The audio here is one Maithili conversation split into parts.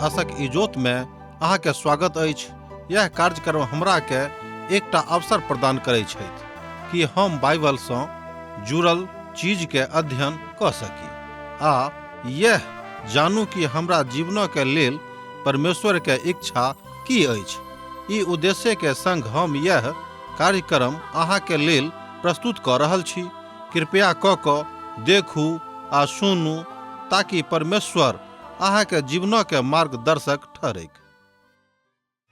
आशक इजोत में अहाँ के स्वागत अछि। यह कार्यक्रम हमरा के एकटा अवसर प्रदान करै छथि कि हम बाइबल सँ जुड़ल चीज के अध्ययन कऽ सकी आ यह जानू कि हमरा जीवन के लेल परमेश्वर के इच्छा की अछि। ई उद्देश्य के संग हम यह कार्यक्रम अहाँ के लेल प्रस्तुत कऽ रहल छी। कृपया कऽ कऽ देखू आ सुनू ताकि परमेश्वर अहाँ के जीवन के मार्गदर्शक ठहरैक।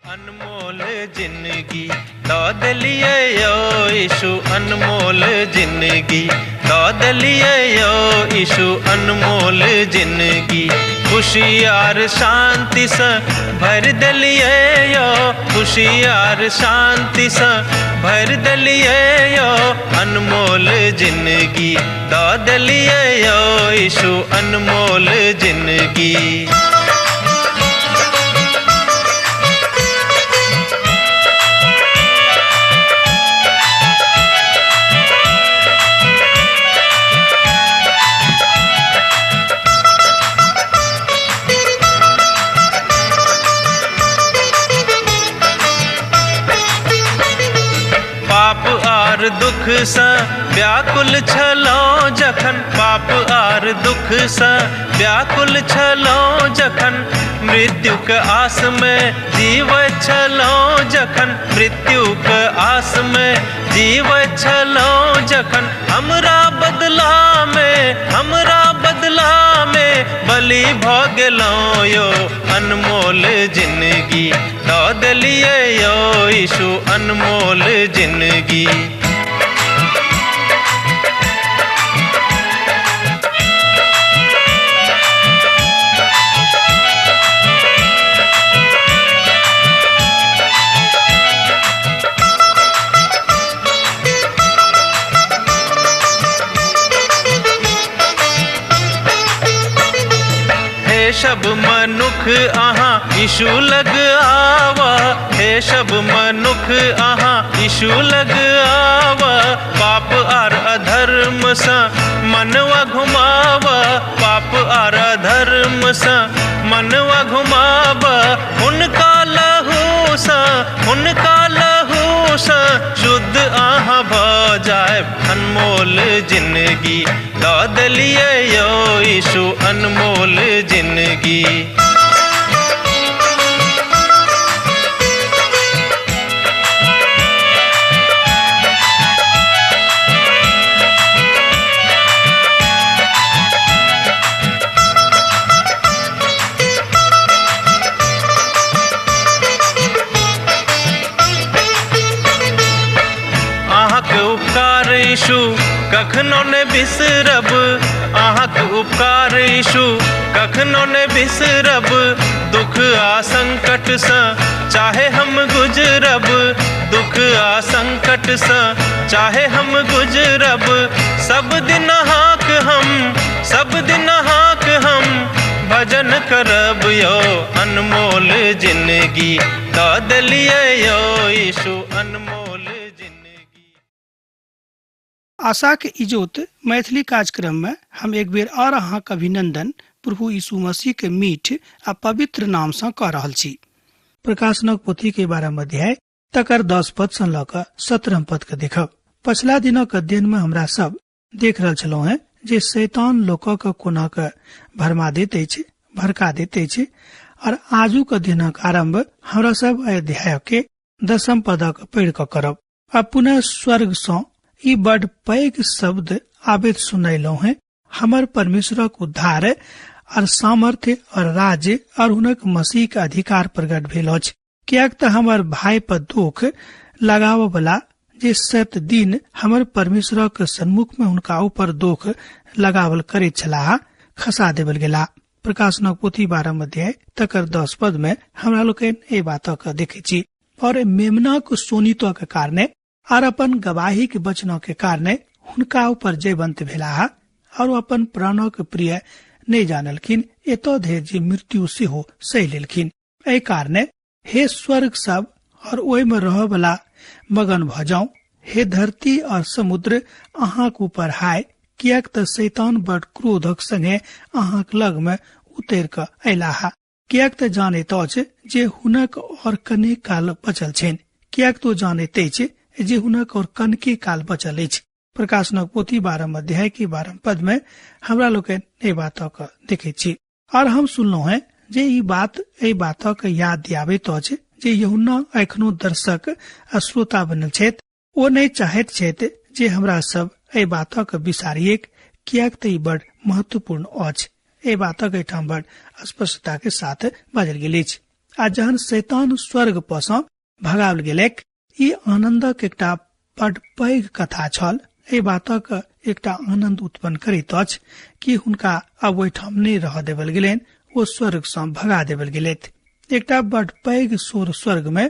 अनमोल जिंदगी दऽ देलियै यौ यीशु, अनमोल जिंदगी दऽ देलियै यौ यीशु, अनमोल जिंदगी खुशी आर शांतिसँ भरि देलियै यौ, खुशी आर शांतिसँ भरि देलियै यौ, अनमोल जिंदगी दऽ देलियै यौ यीशु, अनमोल जिंदगी। पाप आर दुख सँ व्याकुल छलहुँ जखन, पाप आर दुख सँ व्याकुल छलहुँ जखन, मृत्युक आस में जीवैत छलहुँ जखन, मृत्युक आस में जीवैत छलहुँ जखन, हमरा बदला में, हमरा बदला में बलि भऽ गेलहुँ यौ, अनमोल जिंदगी दऽ देलियै यौ यीशु, अनमोल जिंदगी। हे सब मनुख अहाँ यीशु लग आवा, हे सब मनुख अहाँ यीशु लग आवा, पाप आर अधर्म सँ मनवा घुमावा, पाप आर अधर्म सँ मनवा घुमावा, हुनका लहू सँ, हुनका लहू सँ शुद्ध अहाँ भऽ जायब, अनमोल जिंदगी दऽ देलियै यौ यीशु, अनमोल जिंदगी। अहाँके उपकार यीशु कखनो ने बिसरब, अहाँके उपकार यीशु कखनो ने बिसरब, दुख आ संकट सँ चाहे हम गुजरब, दुख आ संकट सँ चाहे हम गुजरब, सब दिन अहाँक हम, सब दिन अहाँक हम भजन करब यौ, अनमोल जिंदगी दऽ देलियै यौ यीशु, अनमोल जिंदगी। आशाक इजोत मैथिली कार्यक्रम में हम एक बेर और अहाँक अभिनंदन प्रभु यीशु मसीह के मीठ आ पवित्र नाम सँ कऽ रहल छी। प्रकाशनक पोथी के 12 अध्याय तकर 10 पद सँ लऽ कऽ 17 पद के देखब। पछिला दिनक अध्ययन में हमरा सब देख रहल छलहुँ हेँ जे शैतान लोकक कोना के भरमा दैत अछि, भड़का दैत अछि। और आजुक अध्ययनक आरंभ हमरा सब एहि अध्याय के 10 पदक पढ़ि कऽ करब। आ पुनः स्वर्ग सँ ई बड पैघ शब्द आबैत सुनैलहुँ हेँ, हमर परमेश्वरक उद्धार और सामर्थ्य और राज्य और हुनक मसीह के अधिकार प्रकट भेल अछि, किएक तऽ हमर भाय पर दुख लगाबऽ वाला जे सत दिन हमर परमेश्वरक सन्मुख में हुनका ऊपर दोख लगावल करैत छलाह खसा देवल गेला। प्रकाशनक पोथी 12 अध्याय तकर 10 पद में हमरा लोकनि एहि बातक देखै छी। और मेमनाक सोनितो के कारणे और अपन गवाही के वचनों के कारणे हुनका ऊपर जयवंत भेलाह और अपन प्राणक प्रिय नहि जानलखिन, एतऽ धरि जे मृत्यु सेहो सहि लेलखिन। एहि कारणे हे स्वर्ग सब और ओहि में रहऽ वाला मगन भऽ जाउ, हे धरती और समुद्र अहाँक ऊपर हाय, किएक तऽ शैतान बड क्रोधक संगे अहाँक लग में उतरि कऽ अयलाह। किएक तऽ जानैत अछि जे हुनक और कने काल बचल छनि। किएक तो जानैत अछि जे हुनक और कनके काल बचल अछि। प्रकाशनक पोथी 12 अध्याय के 12 पद में हमरा लोकनि एहि बातक देखैत छी। और हम सुनलहुँ हैं जे ई बात एहि बातक याद दियाबैत अछि जे यूहन्ना एखनो दर्शक आ श्रोता बनल छथि। ओ नहि चाहैत छथि जे हमरा सब एहि बातक बिसारिएक, किएक तऽ ई बड़ महत्वपूर्ण अछि। एहि बातक एहिठाम बड़ स्पष्टता के साथ बाजल गेल अछि। आ जहन शैतान स्वर्ग पर सँ भगाओल गेलैक, ई आनंदक एकटा बड़ पैघ कथा छल। एहि बातक एकटा आनंद उत्पन्न करैत अछि कि हुनका अब ओहिठाम नहि रहऽ देवल गेलनि, ओ स्वर्ग सँ भगा देवल गेलथि। एकटा बड़ पैघ शोर स्वर्ग में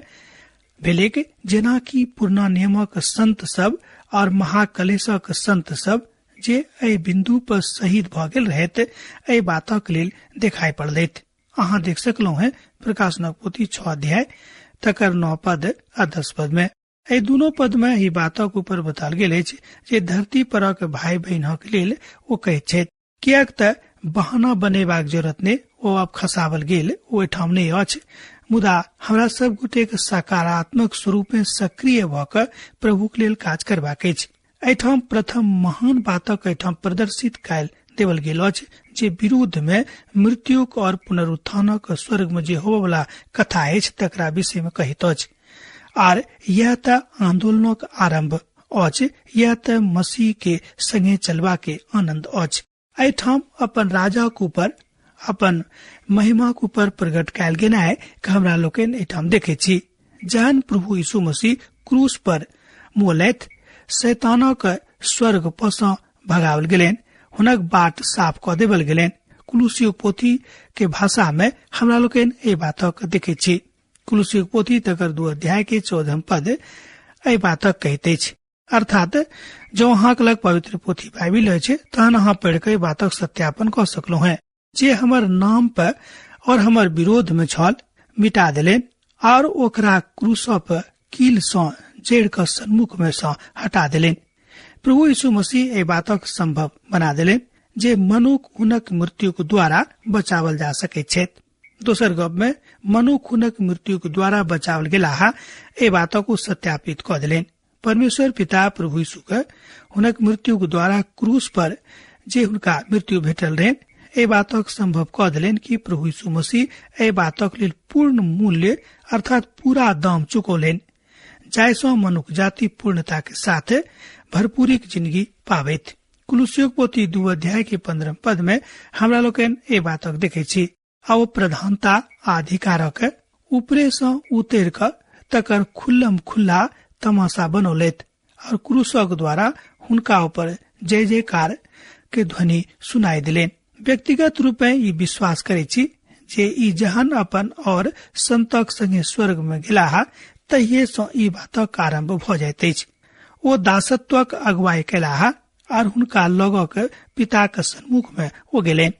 भेलैक, जेना कि पुरना नियमक संत सब और महाकलेशक संत सब जे एहि बिंदु पर शहीद भऽ गेल रहैत, एहि बातक लेल देखाई पड़लथि। अहाँ देख सकलहुँ हैं प्रकाशनक पोथी 6 अध्याय तकर 9 पद आ 10 पद में। एहि दुनू पद में एहि बातक ऊपर बताल गेल अछि जे धरती परक भाई बहिनक लेल ओ कहैत छथि, किएक तऽ बहाना बनेबाक जरूरत नहि, ओ अब खसावल गेल, ओहिठाम नहि अछि। मुदा हमरा सब गोटे के सकारात्मक स्वरूप में सक्रिय भऽ कऽ प्रभुक लेल काज करबाक अछि। एहिठाम प्रथम महान बातक एहिठाम प्रदर्शित कयल देवल गेल अछि जे विरुद्ध में मृत्युक और पुनरुत्थानक स्वर्ग में जे होबयवला कथा अछि तकरा विषय में कहैत अछि। आर यह तऽ आंदोलनक आरंभ अछि, यह तऽ मसीह के संगे चलबा के आनंद अछि। एहिठाम अपन राजाक ऊपर अपन महिमाक ऊपर प्रकट कयल गेनाइ के हमरा लोकनि एहिठाम देखै छी। जहन प्रभु यीशु मसीह क्रूस पर मोलथि, शैतानक स्वर्ग पर सँ भगाओल गेलनि, हुनक बाट साफ कऽ देवल गेलनि। कुलुसियो पोथी के भाषा में हमरा लोकनि एहि बातक देखै छी। कुलुसियो पोथी तकर 2 अध्याय के 14 पद एहि बातक कहैत अछि। अर्थात जँ अहाँक लग पवित्र पोथी बाइबिल अछि तहन अहाँ पढ़ि कऽ एहि बातक सत्यापन कऽ सकलहुँ हैं जे हमर नाम पर और हमर विरोध में छल मिटा देलनि और ओकरा क्रूस पर कील सँ जड़ि कऽ सन्मुख में सँ हटा देलनि। प्रभु यीशु मसीह एहि बातक संभव बना देलनि जे मनुख हुनक मृत्युक द्वारा बचावल जा सकैत छथि। दोसर गप में मनुख हुनक मृत्युक द्वारा बचावल गेलाह एहि बातक ओ सत्यापित कऽ देलनि। परमेश्वर पिता प्रभु यीशु के हुनक मृत्युक द्वारा क्रूस पर जे हुनका मृत्यु भेटल रहनि एहि बातक संभव कऽ देलनि कि प्रभु यीशु मसीह एहि बातक लेल पूर्ण मूल्य अर्थात पूरा दाम चुकौलनि, जाहिसँ मनुख जाति पूर्णता के साथ भरपूरीक जिंदगी पाबैत। कुलुसियोक पोथी 2 अध्याय के 15 पद में हमरा लोकनि एहि बातक देखै छी। आ ओ प्रधानता आ अधिकारक ऊपरे सँ उतरि कऽ तकर खुल्लम खुल्ला तमाशा बनौलथि और क्रूसक द्वारा हुनका ऊपर जय जयकार के ध्वनि सुनाई देलनि। व्यक्तिगत रूपे ई विश्वास करै छी जे ई जहन अपन और संतक संगे स्वर्ग में गेलाह तहिए सँ ई बातक आरंभ भऽ जाइत अछि। ओ दासत्वक अगुवाई कयलाह और हुनका लगक पिताक सन्मुख में ओ गेलनि।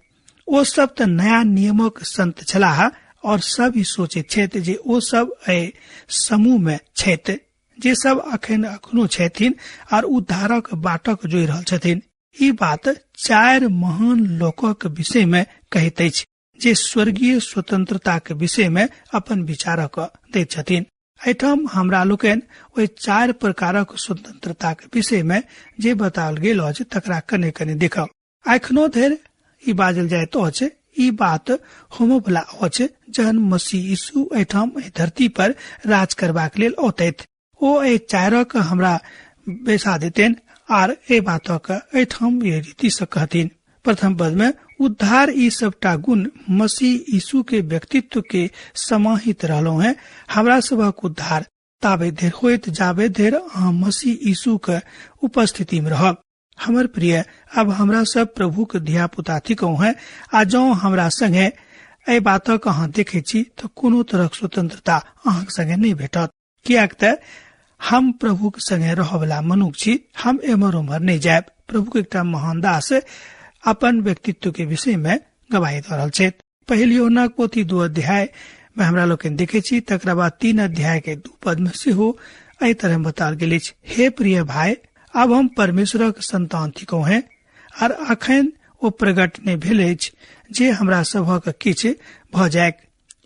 ओ सब तऽ नया नियमक संत छलाह और सब ई सोचैत छथि जे ओ सब एहि समूह में छथि जे सब अखन अखनो छथिन और उद्धारक बाटक जोड़ि रहल छथिन। ई बात 4 महान लोकक विषय में कहैत अछि जे स्वर्गीय स्वतंत्रता के विषय में अपन विचारक दैत छथिन। एहिठाम हमरा लोकनि ओहि 4 प्रकारक स्वतंत्रता के विषय में जे बताओल गेल अछि तकरा कने कने देखब। एखनो धरि ई बाजल जाइत अछि, ई बात होमयवला अछि जहन मसीह यीशु एहिठाम एहि धरती पर राज करबाक लेल औतथि। ओ एहि चारक हमरा बैसा देतनि आर एहि बातक एहिठाम एहि रीति से कहथिन। प्रथम पद में उद्धार ई सबटा गुण मसीह यीशु के व्यक्तित्व के समाहित रहलहुँ हैं। हमरा सभक उद्धार ताबे धरि होइत जाबे धरि अहाँ मसीह यीशु के उपस्थिति में रहब। हमर प्रिय, अब हमरा सब प्रभु के धिया पुता थिकहुँ हैं आ जँ हमरा संगे एहि बातक अहाँ देखै छी तऽ कोनो तरहक स्वतंत्रता अहाँक संगे नहि भेटत, किएक तऽ हम प्रभु के संगे रहयवला मनुख छी, हम एम्हर ओम्हर नहि जायब। प्रभु के एकटा महान दास अपन व्यक्तित्व के विषय में गवाही दऽ रहल छथि। पहिल यूहन्नाक पोथी 2 अध्याय में हमरा लोकनि देखै छी, तकरा बाद 3 अध्याय के 2 पद में सेहो एहि तरह बताओल गेल अछि। हे प्रिय भाई, अब हम परमेश्वरक संतान थिकहुँ हैं आर अखन ओ प्रकट नहि भेल अछि जे हमरा सभक किछु भऽ जायक।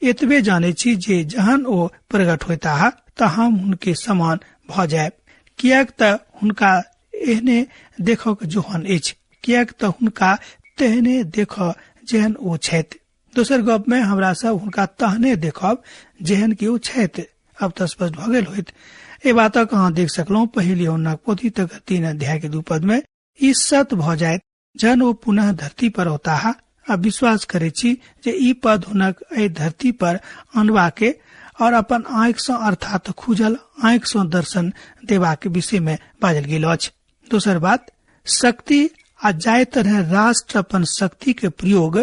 एतबे जानै छी जे जहन ओ प्रकट होताह तऽ हम हुनके समान भऽ जायब, किएक तऽ हुनका एहने देखक जोहन अछि, किएक तऽ हुनका तेहने देख जेहन ओ छथि। दोसर गप में हमरा सब हुनका तहने देखब जेहन कि ओ छथि। अब तऽ स्पष्ट भऽ गेल होइत। एहि बातक अहाँ देख सकलहुँ पहिल यूहन्नाक पोथी तक 3 अध्याय के 2 पद में। ई सत भऽ जायत जहन ओ पुनः धरती पर औताह। आ विश्वास करै छी जे ई पद हुनक एहि धरती पर अनबा के और अपन आँखि सँ अर्थात खुजल आँखि सँ दर्शन देबाक विषय में बाजल गेल अछि। दोसर बात, शक्ति आ जाहि तरह राष्ट्र अपन शक्ति के प्रयोग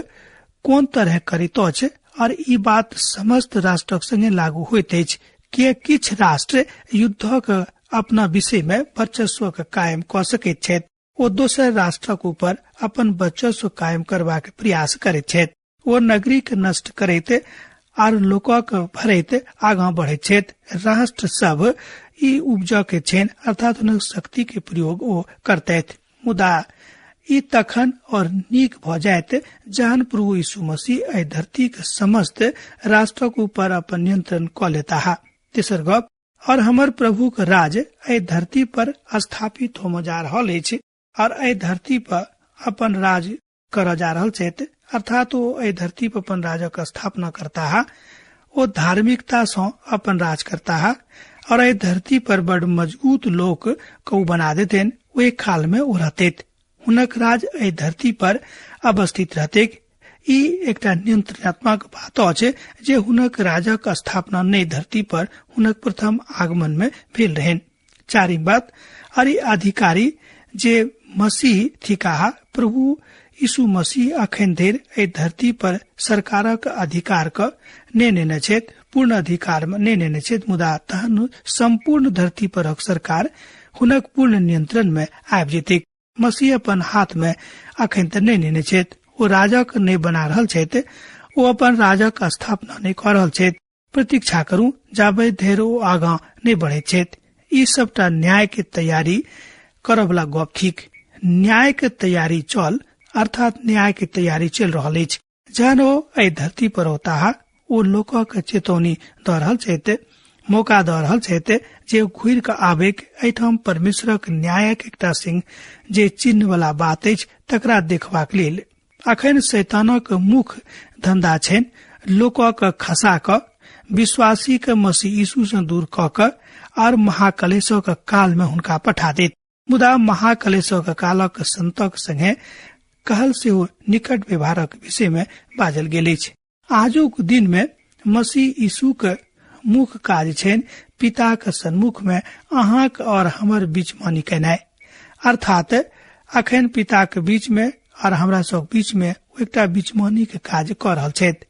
कोन तरह करैत अछि, और ई बात समस्त राष्ट्रक संगे लागू होइत अछि कि किछु राष्ट्र युद्धक अपना विषय में वर्चस्व के कायम कऽ सकैत छथि, ओ दोसर राष्ट्रक ऊपर अपन वर्चस्व कायम करबाक प्रयास करैत छथि। ओ नगरी के नष्ट करैत आर लोकक भरैत आगाँ बढ़ैत छथि। राष्ट्र सब ई उपजा के छनि, अर्थात हुनक शक्ति के प्रयोग ओ करतथि। मुदा ई तखन और नीक भऽ जायत जहन प्रभु यीशु मसीह एहि धरती के समस्त राष्ट्रक ऊपर अपन नियंत्रण कऽ लेताह। तेसर गप, और हमर प्रभु के राज एहि धरती पर स्थापित होमय जा रहल अछि और एहि धरती पर अपन राज करऽ जा रहल छथि, अर्थात ओ एहि धरती पर अपन राजक स्थापना करताह। ओ धार्मिकता सँ अपन राज करताह और एहि धरती पर बड़ मजबूत लोक के ओ बना देतेन। ओहि काल में ओ रहतेत, हुनक राज एहि धरती पर अवस्थित रहतेक। ई एकटा नियंत्रणात्मक बात अछि जे हुनक राजक स्थापना नई धरती पर हुनक प्रथम आगमन में भेल रहनि। चारिम बात, और ई अधिकारी जे मसीह थिकाह, प्रभु यीशु मसीह अखन धरि एहि धरती पर सरकारक अधिकार क ने नेने छथि, पूर्ण अधिकार में ने नेने छथि, मुदा तहन संपूर्ण धरती परक सरकार हुनक पूर्ण नियंत्रण में आबि जेतैक। मसीह अपन हाथ में अखन तऽ नहि नेने छथि, ओ राजक नहि बना रहल छथि, ओ अपन राजक स्थापना नहि कऽ रहल छथि। प्रतीक्षा करू जाबे धरि ओ आगाँ नहि बढ़ैत छथि। ई सबटा न्याय के तैयारी करऽ वाला गप थिक। न्याय के तैयारी चल, अर्थात न्याय के तैयारी चलि रहल अछि। जहन ओ एहि धरती पर औताह, ओ लोकक चेतौनी दऽ रहल छथि, मौका दऽ रहल छथि जे घुरि कऽ आबैक। एहिठाम परमेश्वरक न्यायक एकटा सिंह जे चिन्ह वाला बात अछि तकरा देखबाक लेल अखन शैतानक मुख्य धंधा छनि लोकक खसा कऽ विश्वासी के मसीह यीशु सँ दूर कऽ कऽ और महाकलेशक काल में हुनका पठा देत। मुदा महाकलेशक कालक संतक संगे कहल सेहो निकट व्यवहारक विषय में बाजल गेल अछि। आजुक दिन में मसीह यीशु के मुख्य काज छनि पिताक सन्मुख में अहाँक और हमर बीच मानि केनाइ, अर्थात अखन पिताक बीच में और हमरा सब बीच में एकटा बीचमानी के काज कऽ रहल छथि।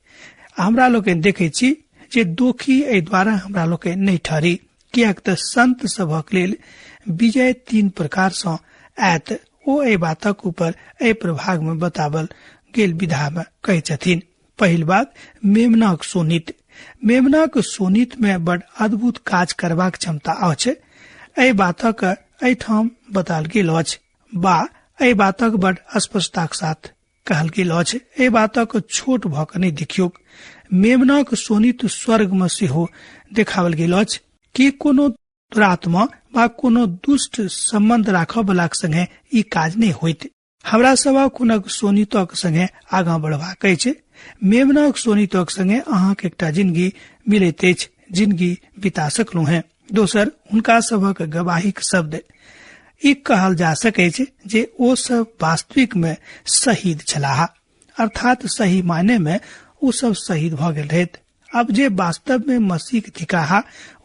हमरा लोकनि देखै छी जे दोखी एहि द्वारा हमरा लोकनि नहि ठहरी, किएक तऽ संत सभक लेल विजय 3 प्रकार सँ आयत। ओ एहि बातक ऊपर एहि प्रभाग में बतावल गेल विधा में कहै छथिन। पहिल बात, मेमनाक शोणित। मेमनाक शोणित में बड़ अद्भुत काज करबाक क्षमता अछि। एहि बातक एहिठाम बताल गेल अछि बा एहि बातक बड़ स्पष्टताक साथ कहल गेल अछि। एहि बातक छोट भऽ कऽ नहि देखियौक। मेमनाक शोणित स्वर्ग में सेहो देखावल गेल अछि कि कोनो दुरात्मा वा कोनो दुष्ट संबंध राखऽ बलाक संगे ई काज नहि होइत। हमरा सभक हुनक शोणितक संगे आगाँ बढ़बाक अछि। मेमनाक शोणितक संगे अहाँक एकटा जिंदगी मिलैत अछि, जिंदगी बिता सकलहुँ हेँ। दोसर, हुनका सभक गवाहीक शब्द। ई कहल जा सकैछ जे ओ सब वास्तविक में शहीद छलाह, अर्थात सही मायने में ओ सब शहीद भऽ गेल रहैत। अब जे वास्तव में मसीह थिकाह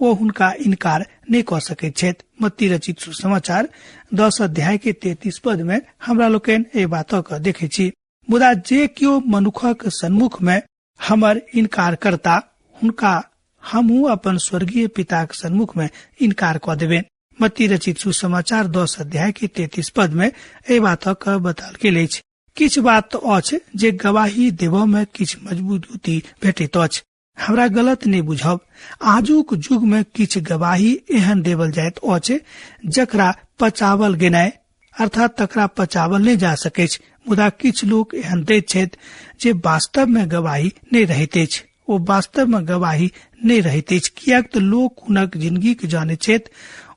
ओ हुनका इनकार नहि कऽ सकैत छथि। मत्ती रचित सुसमाचार 10 अध्याय के 33 पद में हमरा लोकनि एहि बातक देखै छी। मुदा जे केओ मनुखक सन्मुख में हमर इनकार करता, हुनका हमहूँ अपन स्वर्गीय पिताक सन्मुख में इनकार कऽ देबनि। मत्ती रचित सुसमाचार 10 अध्याय के 33 पद में एहि बातक बताओल गेल अछि। किछु बात अछि जे गवाही देबऽ में किछु मजबूती भेटैत अछि। हमरा गलत नहि बुझब, आजुक युग में किछु गवाही एहन देवल जाइत अछि जकरा पचावल गेनाइ, अर्थात तकरा पचावल नहि जा सकैछ। मुदा किछु लोक एहन दैत छथि जे वास्तव में गवाही नहि रहैत अछि। ओ वास्तव में गवाही नहि रहैत अछि, किएक तऽ लोक हुनक जिंदगी के जानैत छथि।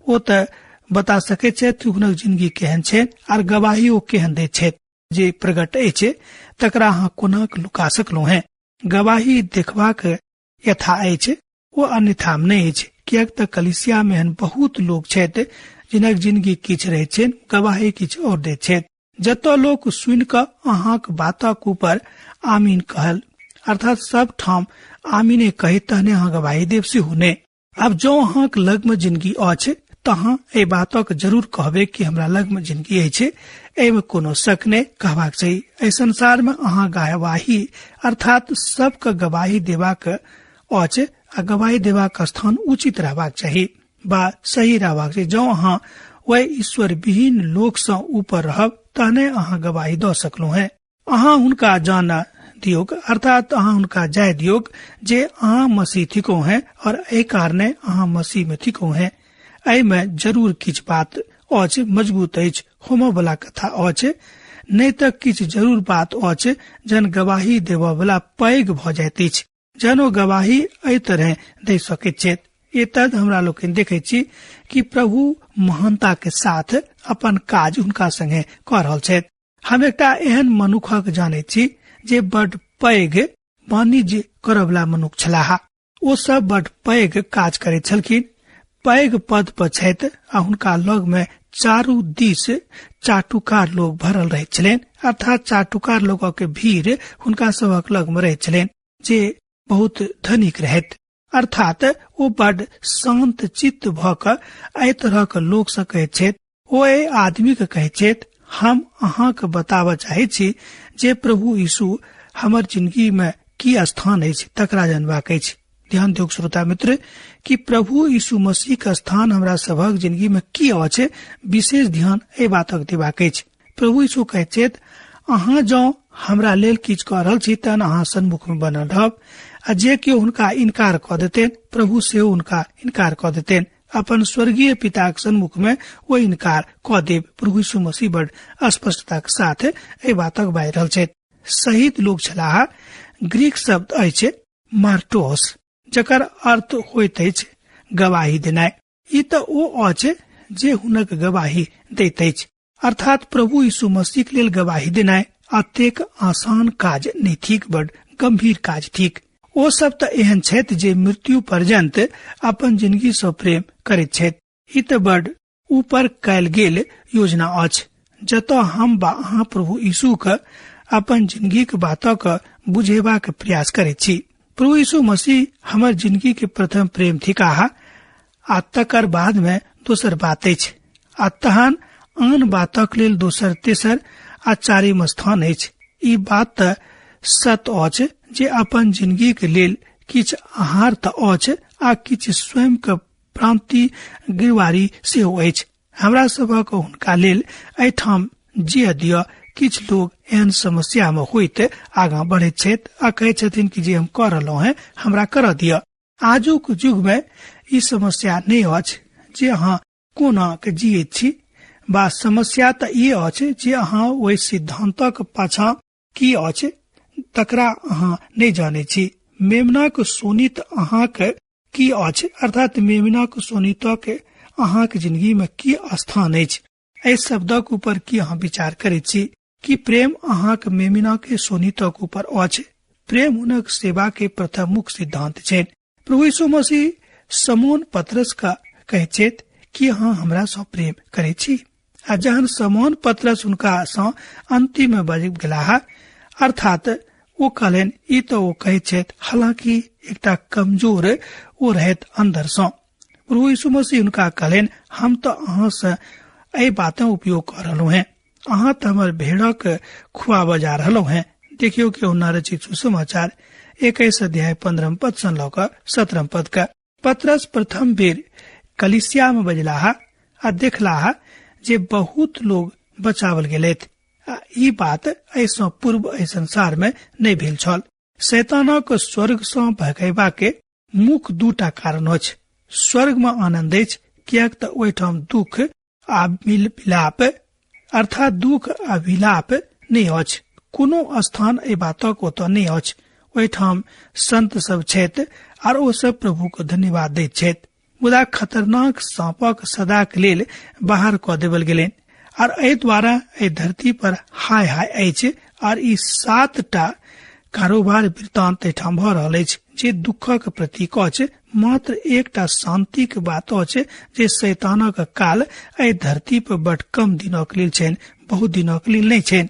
ओ तऽ बता सकैत छथि हुनक जिंदगी केहन छै आर गवाही ओ केहन दैत छथि। जे प्रकट अछि तकरा अहाँ कोना लुका सकलहुँ हैं। गवाही देखबाक यथा अछि ओ अन्यथा मे नहि अछि, किएक तऽ कलिसिया मे एहन बहुत लोक छथि जिनक जिंदगी किछु रहैत छनि, गवाही किछु और दैत छथि। जतऽ लोक सुनि कऽ अहाँक बातक ऊपर आमीन कहल, अर्थात सब ठाम आमीने कही तहने अहाँ गवाही देब सेहो नहि। आब जँ अहाँक लगमे जिंदगी अछि तऽ अहाँ एहि बातक जरूर कहबै कि हमरा लगमे जिंदगी अछि, एहिमे कोनो शक नहि कहबाक चाही। एहि संसार मे अहाँ गवाही अर्थात सबके गवाही देबाक अछि आ गवाही देबाक स्थान उचित रहबाक चाही बा सही रहबाक चाही। जँ अहाँ वह ईश्वर विहीन लोक सँ ऊपर रहब तहने अहाँ गवाही दऽ सकलहुँ हैं। अहाँ हुनका जान दियौक, अर्थात अहाँ हुनका जाय दियौक जे अहाँ मसीह थिको हैं और एहि कारणे अहाँ मसीह में थिको हैं। एहि में जरूर किछु बात अछि मजबूत अछि, होमऽ वाला कथा अछि, नहि तऽ किछु जरूर बात अछि जहन गवाही देबऽ वाला पैघ भऽ जाइत अछि, जहन ओ गवाही एहि तरह दे सकैत छथि। एतद हमरा लोकनि देखै छी कि प्रभु महानता के साथ अपन काज हुनका संगे कऽ रहल छथि। हम एकटा एहन मनुखक जानैत छी जे बड पैघ वाणिज्य करऽवला मनुख छलाह। ओ सब बड पैघ काज करैत छलखिन, पैघ पद पर छथि आ हुनका लग में चारू दिस चाटुकार लोग भरल रहैत छलनि, अर्थात चाटुकार लोगक के भीड़ हुनका सबक लग में रहैत छलनि जे बहुत धनिक रहैत। अर्थात ओ बड शांत चित्त भऽ कऽ एहि तरहक लोक सँ कहैत छथि। ओ एहि आदमी के कहैत छथि, हम अहाँके बताबऽ चाहैत छी जे प्रभु यीशु हमर जिंदगी में की स्थान अछि तकरा जानबाक अछि। ध्यान दियौ श्रोता मित्र कि प्रभु यीशु मसीह के स्थान हमरा सभक जिंदगी में की अछि, विशेष ध्यान एहि बातक देबाक अछि। प्रभु यीशु कहैत छथि, अहाँ जँ हमरा लेल किछु कऽ रहल छी तहन अहाँ सन्मुख में बनल रहब, आ जे केओ हुनका इनकार कऽ देतनि प्रभु सेहो हुनका इनकार कऽ देतनि। अपन स्वर्गीय पिताक सन्मुख में ओ इनकार कऽ देब। प्रभु यीशु मसीह बड़ स्पष्टता के साथ एहि बातक बाजि रहल छथि। शहीद लोक छलाह, ग्रीक शब्द अछि मार्टोस, जकर अर्थ होइत अछि गवाही देनाइ। ई तऽ ओ अछि जे हुनक गवाही दैत अछि, अर्थात प्रभु यीशु मसीह के लेल गवाही देनाइ अतेक आसान काज नहि थिक, बड गंभीर काज थिक। ओ सब तऽ एहन छथि जे मृत्यु पर्यंत अपन जिंदगी सँ प्रेम करैत छथि। ई तऽ बड ऊपर कयल गेल योजना अछि जतऽ हम बा अहाँ प्रभु यीशु के अपन जिंदगी के बातक बुझेबाक प्रयास करैत छी। प्रभु यीशु मसीह हमर जिंदगी के प्रथम प्रेम थिकाह आ तकर बाद में दोसर बात अछि, आ तहन आन बातक लेल दोसर, तेसर आ चारिम स्थान अछि। ई बात तऽ सत्य अछि जे अपन जिंदगी के लेल किछु आहार तऽ अछि आ किछु स्वयं के प्रांति गिरवारी सेहो अछि। हमरा सभक हुनका लेल एहिठाम जिय दिअ। किछु लोग एहन समस्या में होइत आगाँ बढ़ैत छथि आ कहैत छथिन कि जे हम कऽ रहलहुँ हैं हमरा करऽ दिअ। आजुक युग में ई समस्या नहि अछि जे अहाँ कोना के जियैत छी, बा समस्या तऽ ई अछि जे अहाँ ओहि सिद्धांतक पाछाँ की अछि तकरा अहाँ नहि जानैत छी। मेमनाक शोणित अहाँक की अछि, अर्थात मेमनाक शोणितक अहाँक जिंदगी में की स्थान अछि, एहि शब्दक ऊपर की अहाँ विचार करैत छी? कि प्रेम अहाँक मेमिना के शोणितक ऊपर अछि? प्रेम हुनक सेवा के प्रथम मुख्य सिद्धांत छनि। प्रभु यीशु मसीह समोन पतरस का कहैत छथि कि अहाँ हमरा सँ प्रेम करैत छी? आ जहन समोन पतरस हुनका सँ अंतिम में बजि गेलाह, अर्थात ओ कहलनि, ई तऽ ओ कहैत छथि, हालांकि एकटा कमजोर ओ रहैत अंदर सँ। प्रभु यीशु मसीह हुनका कहलनि, हम तऽ अहाँ सँ एहि बात उपयोग कऽ रहलहुँ हैं, अहाँ तऽ हमर भेड़क खुआबऽ जा रहलहुँ हैं। देखियौ कि यूहन्ना रचित सुसमाचार 21 अध्याय 15 पद सँ लऽ कऽ 17 पद का। पतरस प्रथम बेर कलिसिया में बजलाह आ देखलाह जे बहुत लोग बचावल गेलथि, आ ई बात एहि सँ पूर्व एहि संसार में नहि भेल छल। शैतानक स्वर्ग सँ भगेबा के मुख्य दूटा कारण अछि। स्वर्ग में आनंद अछि किएक तऽ ओहिठाम दुख आ मिलाप अर्थात दुख आ विलाप नहि अछि। कोनो स्थान एहि बातक ओतऽ नहि अछि। ओहिठाम संत सब छथि आर ओ सब प्रभु के धन्यवाद दैत छथि। मुदा खतरनाक सांपक सदा के लेल बाहर कऽ देवल गेलनि आर एहि द्वारा एहि धरती पर हाय हाय अछि। आर ई 7टा कारोबार वृत्तांत एहिठाम भऽ रहल अछि जे दुखक प्रतीक अछि। मात्र एकटा शांतिक बात अछि जे शैतानक काल एहि धरती पर बड कम दिनक लेल छनि, बहुत दिनक लेल नहि छनि,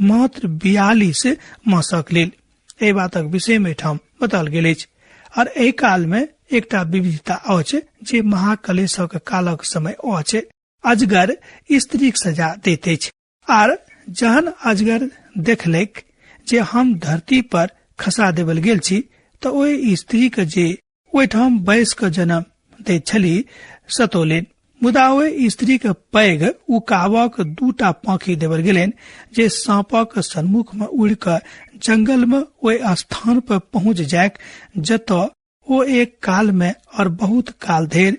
मात्र 42 मासक लेल। एहि बातक विषय मे एहिठाम बताओल गेल अछि। और एहि काल में एकटा विविधता अछि जे महाकलेशक कालक समय अछि। अजगर स्त्रीक सजा दैत अछि आर जहन अजगर देखलक जे हम धरती पर खसा देवल गेल छी तऽ ओहि स्त्री के जे ओहिठाम बैस के जन्म दैत छली सतौलनि। मुदा ओहि स्त्री के पैघ उकाबक 2टा पाखी देवल गेलनि जे सांपक सन्मुख में उड़ि कऽ जंगल में ओहि स्थान पर पहुंच जायक जतऽ ओ एक काल में और बहुत काल धरि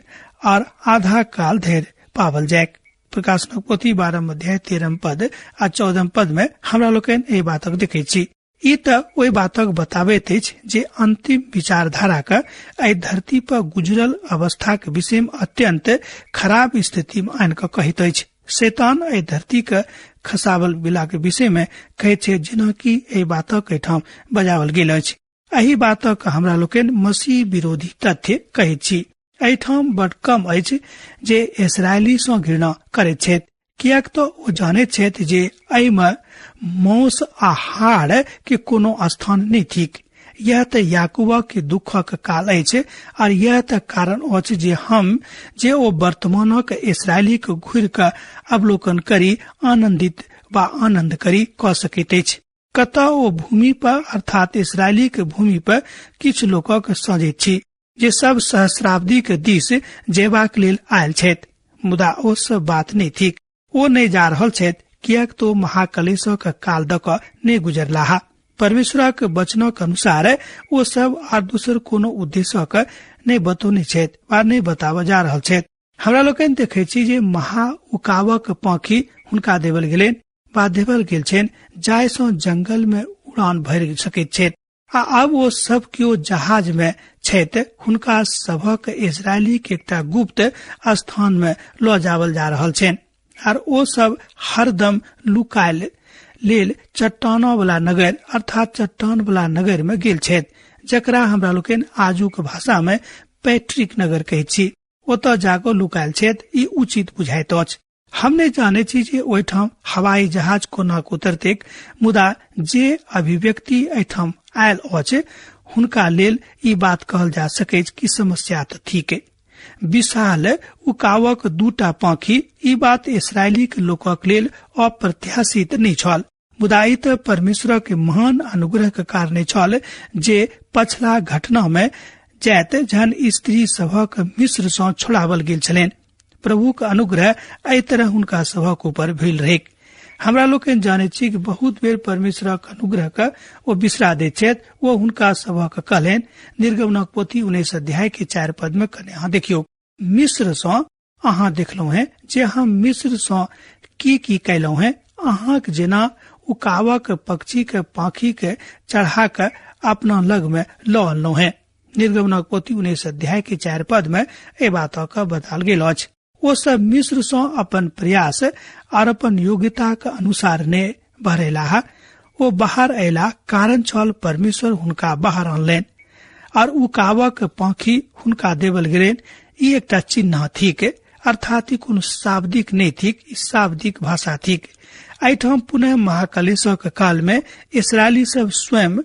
और आधा काल धरि पावल जायक। प्रकाशनक पोथी 12 अध्याय 13 पद आ 14 पद में हमरा लोकनि एहि बातक देखै छी। ई तऽ ओहि बातक बताबैत अछि जे अंतिम विचारधारा के एहि धरती पर गुजरल अवस्था के विषय में अत्यंत खराब स्थिति में आनि कऽ कहैत अछि। शैतान एहि धरती के खसावल बिला के विषय में कहैत छै, जेनाकि एहि बातक एहिठाम बजावल गेल अछि। एहि बातक हमरा लोकनि मसीह विरोधी तथ्य कहैत छी। एहिठाम बड कम अछि जे इसराइली सँ घृणा करैत छथि, किएक तऽ ओ जानैत छथि जे एहिमे मौस आ हाड़ के कोनो स्थान नहि थिक। यह तऽ याकूबक के दुखक काल अछि और यह तऽ कारण अछि जे हम जे ओ वर्तमानक इसराइली के घुरि कऽ अवलोकन करी आनंदित वा आनंद करी कऽ सकैत अछि। कतऽ ओ भूमि पर अर्थात इसराइली के भूमि पर किछु लोकक सजैत छी जे सब सहस्राब्दी के दिस जेबाक लेल आयल छथि, मुदा ओ सब बात नहि थिक। ओ नहि जा रहल छथि किएक तो महाकलेशक काल दऽ कऽ नहि गुजरलाह। परमेश्वरक वचनक अनुसार ओ सब आर दोसर कोनो उद्देश्यक नहि बतौने छथि वा नहि बताबऽ जा रहल छथि। हमरा लोकनि देखै छी जे महा उकाबक पाँखि हुनका देवल गेलनि वा देवल गेल छनि जाहि सँ जंगल में उड़ान भरि सकैत छथि। आ आब ओ सब केओ जहाज में छथि, हुनका सभक इजरायली के एकटा गुप्त स्थान में लऽ जावल जा रहल छनि आर ओ सब हरदम लुकायल लेल चट्टान वाला नगर अर्थात चट्टान वाला नगर में गेल छथि, जकरा हमरा लोकनि आजुक भाषा में पैट्रिक नगर कहै छी। ओतऽ जाकऽ लुकायल छथि, ई उचित बुझाइत अछि। हम नहि जानै छी जे ओहिठाम हवाई जहाज कोना उतरतैक, मुदा जे अभिव्यक्ति एहिठाम आयल अछि हुनका लेल ई बात कहल जा सकैछ कि समस्या तऽ ठीक। विशाल उकावक 2टा पाखी, ई बात इसराइलीक लोकक लेल अप्रत्याशित नहि छल, मुदा ई तऽ परमेश्वरक महान अनुग्रहक कारणे छल जे पछिला घटना मे जाइत जहन स्त्री सभक मिस्र सँ छोड़ावल गेल छलनि। प्रभुक अनुग्रह एहि तरह हुनका सभक ऊपर भेल रहैक। हमरा लोकनि जानैत छी कि बहुत बेर परमेश्वरक अनुग्रह के ओ बिसरा दैत छथि। ओ हुनका सभक कहलनि, निर्गमनक पोथी 19 अध्याय के 4 पद में कने अहाँ देखियौ, मिस्र सँ अहाँ देखलहुँ हैं जे हम मिस्र सँ की की कयलहुँ हैं, अहाँक जेना उकावक पक्षी के पाखी के चढ़ा के अपना लग में लऽ अनलहुँ हैं। निर्गमनक पोथी 19 अध्याय के 4 पद में एहि बातक बताल गेल अछि। ओ सब मिस्र सँ अपन प्रयास आर अपन योग्यताक अनुसार ने बहरेलाह। ओ बाहर अयला कारण छल परमेश्वर हुनका बाहर अनलनि आर उकावक पाखी हुनका देवल गेलनि। ई एकटा चिन्ह थिक, अर्थात ई कोनो शाब्दिक नहि थिक, ई शाब्दिक भाषा थिक। एहिठाम पुनः महाकलेशक काल में इसराइली सब स्वयं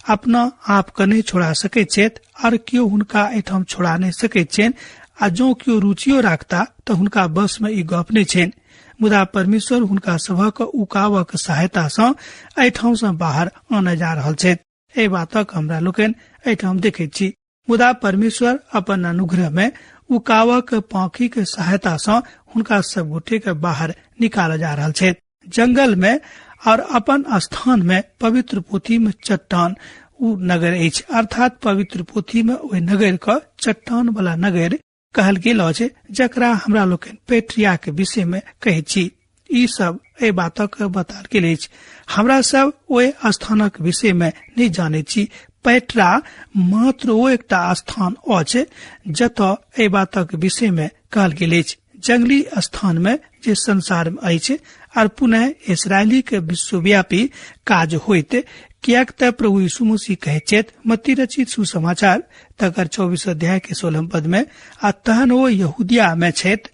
अपना आप के नहि छोड़ा सकैत छथि आर केओ हुनका एहिठाम छोड़ा नहि सकैत छनि, आ जँ केओ रुचियो राखता तऽ हुनका बस में ई गप नहि छनि। मुदा परमेश्वर हुनका सभक उकावक सहायता सँ एहिठाम सँ बाहर आनय जा रहल छथि। एहि बातक हमरा लोकनि एहिठाम देखैत छी। मुदा परमेश्वर अपन अनुग्रह में उकावक पाखी के सहायता सँ हुनका सब गोटे के बाहर निकालल जा रहल छथि। जंगल में और अपन स्थान में पवित्र पोथी में चट्टान उ नगर अछि, अर्थात पवित्र पोथी में ओहि नगर के चट्टान वाला नगर कहल गेल अछि, जकरा हमरा लोकनि पेट्रिया के विषय में कहै छी। ई सब एहि बातक बताल गेल अछि। हमरा सब ओहि स्थानक विषय में नहि जानै छी, पेट्रा मात्र ओ एकटा स्थान अछि जतऽ एहि बातक विषय मे कहल गेल अछि, जंगली स्थान मे जे संसार मे अछि, आर पुनः इसराइली के विश्वव्यापी काज होइत, किएक तऽ प्रभु यीशु मसीह कहैत छथि मत्ती रचित सुसमाचार तकर 24 अध्याय के 16 पद मे, आ तहन ओ यहूदिया मे छथि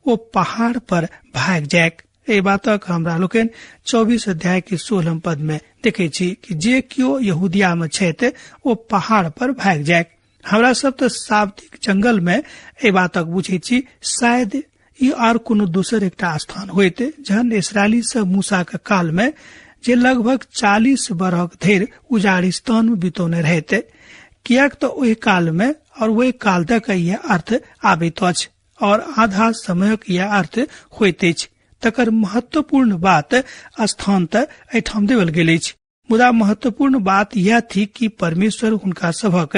ओ पहाड़ पर भागि जायक। एहि बातक हमरा लोकनि 24 अध्याय के 16 पद मे देखै छी कि जे केओ यहूदिया मे छथि ओ पहाड़ पर भागि जायक। हमरा सब तऽ शाब्दिक जंगल मे एहि बातक बुझै छी, शायद ई आर कोनो दोसर एकटा स्थान होइत जहन इसराइली सब मूसा के काल मे जे लगभग 40 बरख धरि उजाड़िस्तान मे बितौने रहैत, किएक तऽ ओहि काल मे और ओहि काल तक यह अर्थ आबैत अछि और आधा समयक यह अर्थ होइत अछि। तकर महत्वपूर्ण बात स्थान तऽ एहिठाम देवल गेल अछि, मुदा महत्वपूर्ण बात यह थी कि परमेश्वर हुनका सभक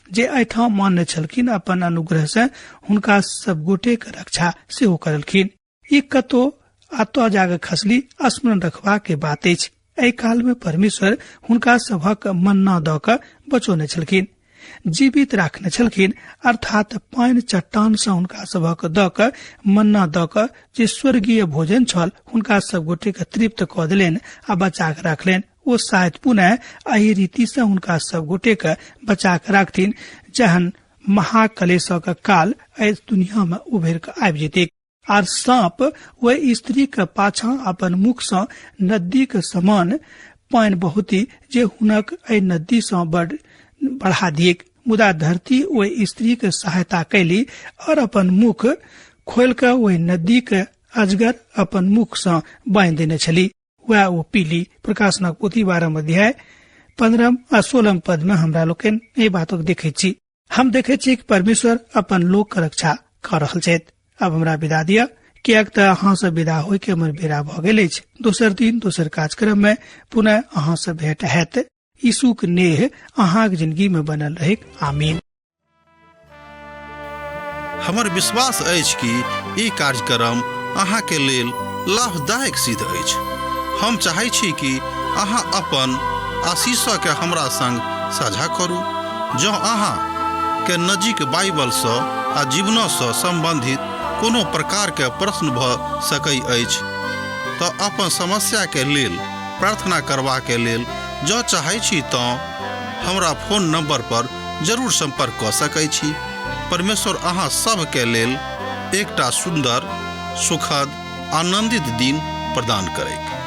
जे एहिठाम मानने छलखिन अपन अनुग्रह से हुनका सब गोटे के रक्षा सेहो करलखिन। ई कतो आतो जाग खसली स्मरण रखबा के बात अछि। एहि काल में परमेश्वर हुनका सभक मन्ना दऽ कऽ बचौने छलखिन, जीवित राखने छलखिन, अर्थात पानि चट्टान से हुनका सभक दऽ कऽ मन्ना दऽ कऽ जे स्वर्गीय भोजन छल हुनका सब गोटे के तृप्त कऽ देलनि आ बचा कऽ राखलनि। ओ शायद पुनः एहि रीति से हुनका सब गोटे के बचा कऽ राखथिन जहन महाकलेशक काल एहि दुनिया में उभरि कऽ आबि जेतैक। आर साँप ओहि स्त्री के पाछाँ अपन मुख सँ नदी के समान पानि बहुती जे हुनक एहि नदी सँ बढ़ा दिएक। मुदा धरती ओहि स्त्री के सहायता कैली और अपन मुख खोलि कऽ ओहि नदी के अजगर अपन मुख सँ बान्हि देने छली, वएह ओ पीली। प्रकाशनक पोथी 12 अध्याय 15 आ 16 पद में हमरा लोकनि एहि बातक देखैत छी। हम देखै छी कि परमेश्वर अपन लोक के रक्षा कऽ रहल छथि। अब हमरा विदा दिअ, किएक तऽ अहाँ से विदा होय के हमर बेरा भऽ गेल अछि। दोसर दिन दोसर कार्यक्रम में पुनः अहाँ से भेंट हैत। यीशुक नेह अहाँक जिंदगी में बनल रहैक। आमीन। हमर विश्वास अछि कि ई कार्यक्रम अहाँके लेल लाभदायक सिद्ध अछि। हम चाहै छी कि अहाँ अपन आशीषके हमरा संग साझा करू। जँ अहाँ के नजीक बाइबलसँ आ जीवनसँ सम्बन्धित कोनो प्रकारके प्रश्न भऽ सकै अछि तऽ अपन समस्याके लेल प्रार्थना करबाके लेल जँ चाहै छी तँ हमरा फोन नंबर पर जरूर संपर्क कऽ सकै छी। परमेश्वर अहाँ सभके लेल एकटा सुन्दर, सुखद, आनंदित दिन प्रदान करैक।